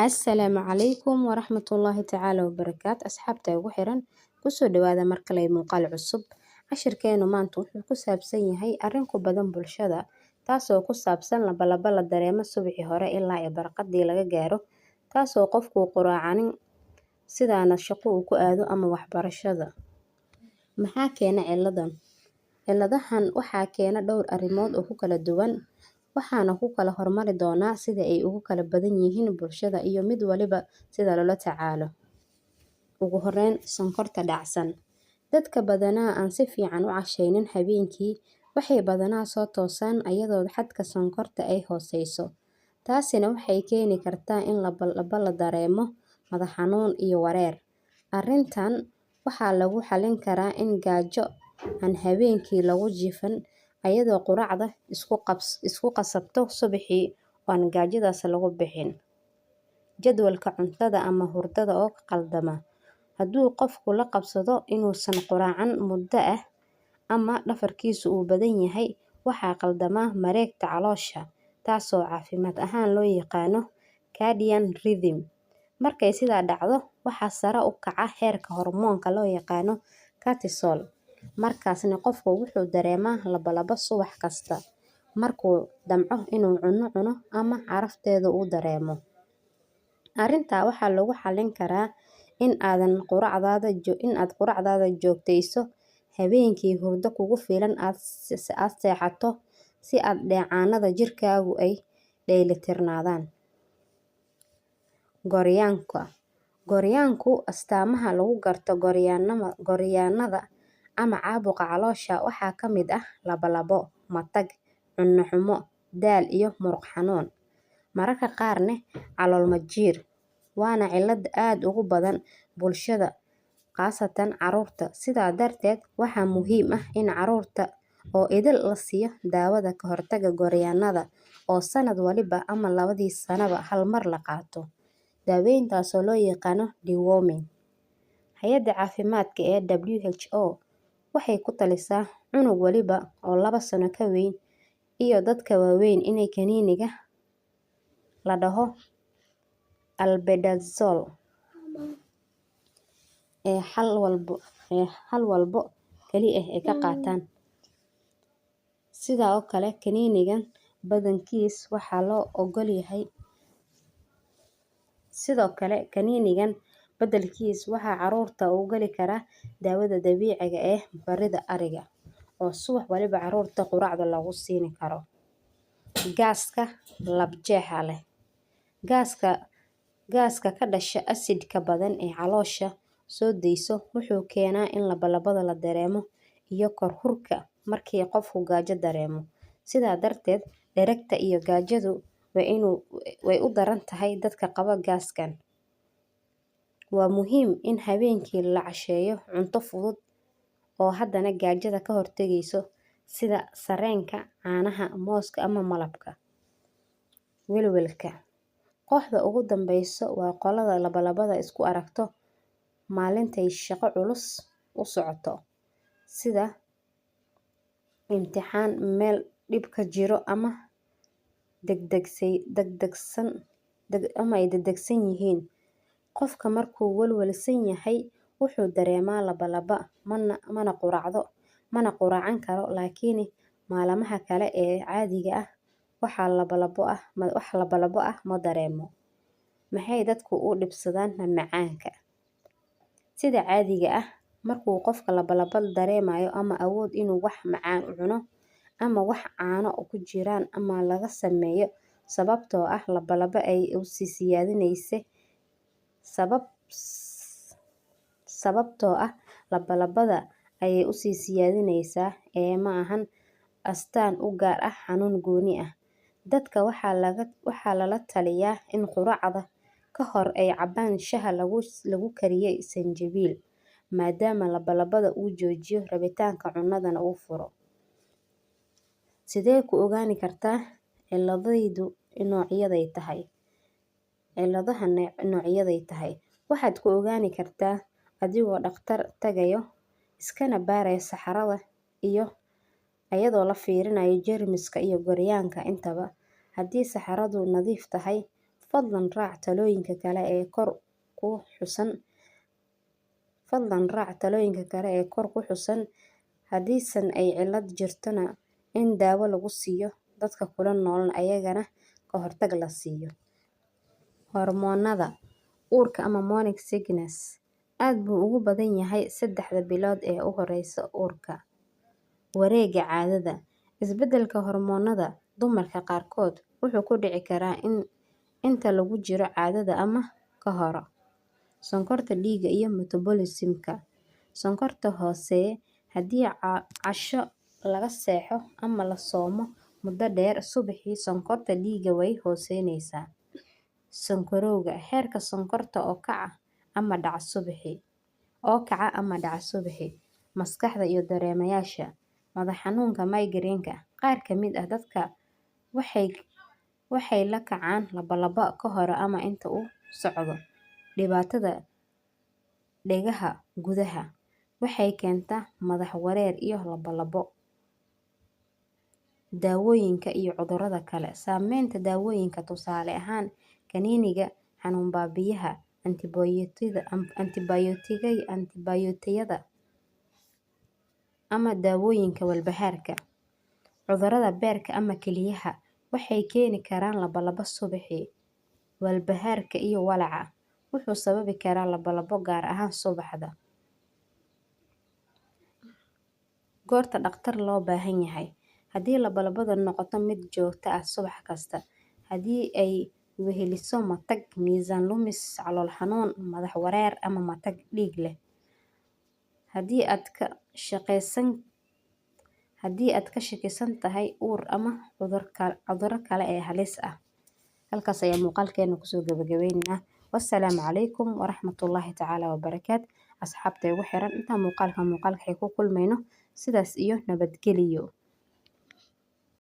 Assalaamu calaykum waraxmatullaahi tacaala wabarakaatu. Asxaabta ugu xiran, kusoo dhawaada mar kale muuqaal cusub. Cashirkeenu maanta wuxuu ku saabsan yahay arrin ku badan bulshada, taasoo ku saabsan labalaba la dareemo subaxii hore ilaa ee barqadii laga gaaro, taasoo qofku quraacanin sidaana shaqo uu ku aado ama waxbarashada. Maxaa keena ciladan? Ciladahan waxaa keena dhowr arrimood oo ku kala duwan, waxaana ku kala hormari doonaa sida ay ugu kala badan yihiin bulshada iyo mid waliba sida loola tacaalo. Ugu horeyn, sonkorta dhacsan. Dadka badanaa aan si fiican u casheynin habeenkii waxay badanaa soo toosaan ayadoo xadka sonkorta ay hooseyso. Taasina waxay keeni kartaa in labalaba la dareemo, madax xanuun iyo wareer. Arrintan waxaa lagu xalin karaa in gaajo aan habeenkii lagu jiifan, ayadoo quraacda isku qasabto subaxii oo aan gaajadaas lagu bixin. Jadwalka cuntada ama hurdada oo qaldama. Hadduu qofku la qabsado inuusan quraacan muddo ah ama dhafarkiisu uu badan yahay, waxaa qaldama mareegta caloosha, taasoo caafimaad ahaan loo yaqaano circadian rhythm. Markay sidaa dhacdo, waxaa sare u kaca heerka hormoonka loo yaqaano cortisol. Markaasna qofku wuxuu dareemaa labalaba subax kasta markuu damco inuu cuno cuno ama carafteeda uu dareemo. Arrintaa waxaa lagu xallin karaa in aadan quraacdaada in aad quraacdaada joogtayso, habeenkii hurdo kugu filan aad seexato, si aad dheecaanada jirkaagu ay dheelitirnaadaan. Gooryaanka. Gooryaanku astaamaha lagu garto gooryaanada ama caabuqa caloosha waxaa ka mid ah labalabo, matag, cunno xumo, daal iyo muruq xanuun. Mararka qaarne calool majiir, waana cilad aad ugu badan bulshada, khaasatan caruurta. Sidaa darteed waxaa muhiim ah in caruurta oo idil la siiyo daawada ka hortagga gooryaanada oo sanad waliba ama labadii sanaba hal mar la qaato. Daaweyntaasoo loo yaqaano deworming. Hay'adda caafimaadka ee WHO waxay ku talisaa cunug waliba oo 2 sano ka weyn iyo dadka waaweyn inay kaniiniga la dhaho albendazole ee hal walbo kali ah ay ka qaataan. Sidaa oo kale kaniinigan badankiis waxaa loo ogol yahay. Sidoo kale kaniinigan badalkiis waxaa caruurta u gali karaa daawada dabiiciga ah barida ariga oo subax waliba caruurta quraacda lagu siini karo. Gaaska labjeexa leh. Gaaska ka dhasha asidka badan ee caloosha soo deyso wuxuu keenaa in labalabada la dareemo iyo kor hurka markii qofku gaajo dareemo. Sidaa darteed dheregta iyo gaajadu way u daran tahay dadka qaba gaaskan. Waa muhiim in habeenkii la casheeyo cunto fudud oo haddana gaajada ka hortagayso, sida sarreenka, caanaha, mooska ama malabka. Welwelka. Kooxda ugu dambeysa waa qolada labalabada isku aragto maalintay shaqo culus u socoto, sida imtixaan, meel dhib ka jiro ama degdegsan ama ay degdegsan yihiin. Qofka markuu welwelsan yahay wuxuu dareemaa labalaba, mana quraacdo, mana quraacan karo, laakiin maalmaha kale ee caadiga ah waxaa labalabo ah wax labalabo ah ma dareemo. Maxay dadku u dhibsadaan macmacaanka? Sida caadiga ah markuu qofka labalaba dareemayo ama awood inuu wax macaan u cuno ama wax caano ku jiraan ama laga sameeyo, sababtoo ah labalaba ay u sii siyaadinaysa sabab sababtoo ah labalabada ayay u sii siyaadinaysaa ee ma ahan astaan u gaar ah xanuun gooni ah. Dadka waxaa lala taliyaa in quraacda ka hor ay cabaan shaha lagu kariyay sanjabiil, maadaama labalabada uu joojiyo rabitaanka cunadana uu furo. Sidee ku ogaani kartaa ciladaydu noocyaday tahay? Ciladaha noocyaday tahay waxaad ku ogaani kartaa adigoo dhakhtar tagayo, iskana baaraya saxarada iyo ayadoo la fiirinayo jeermiska iyo gooryaanka intaba. Haddii saxaradu nadiif tahay, Fadlan raac talooyinka kale ee kor ku xusan. Fadlan raac talooyinka kale ee kor ku xusan. Haddiisan ay cillad jirtona in daawo lagu siiyo, dadka kula noolna ayagana ka hortag la siiyo. Hormoonada uurka ama morning sickness aad buu ugu badan yahay 3da bilood ee u horeysa uurka. Wareegga caadada. Isbeddelka hormoonada dumarka qaarkood wuxuu ku dhici karaa in inta lagu jiro caadada ama ka hor. Sonkorta dhiigga iyo metabolism-ka. Sonkorta hoose haddii casho laga seexo ama la soomo muddo dheer, subaxii sonkorta dhiigga way hooseynaysaa. Sonkorowga. Heerka sonkorta oo kaca ama dhaca subaxii. Oo kaca ama dhaca subaxii. Maskaxda iyo dareemayaasha. Madax xanuunka migraine-ka. Qaar ka mid ah dadka waxay la kacaan labolabo ka hor ama inta uu socdo. Dhibaatada dhegaha gudaha waxay keentaa madax wareer iyo labolabo. Daawooyinka iyo cudurrada kale. Saameynta daawooyinka, tusaale ahaan kaniiniga xanuun baabi'iyaha, antibiyootiga antibiyootiga antibiyootikada ama daawooyinka walbahaarka. Cudurrada beerka ama kelyaha waxay keeni karaan labolabo subaxii. Walbahaarka iyo walaaca wuxuu sababi karaa labolabo, gaar ahaan subaxda. Goorta dhakhtar loo baahan yahay. Haddii labolabada noqoto mid joogto ah subax kasta, haddii ay weheliso matag, miisaan lumis, calool xanuun, madax wareer ama matag dhiig leh. Haddii aad ka shaqeysan Haddii aad ka shakisan tahay uur ama cudurro kale ee halis ah. Halkaas ayaa muuqaalkeena kusoo gabagabaynaynaa. Wassalaamu calaykum waraxmatullaahi tacaala wabarakaat. Asxaabta igu xiran, intaan muuqaalka muuqaalka ku kulmayno, sidaas iyo nabadgeliyo.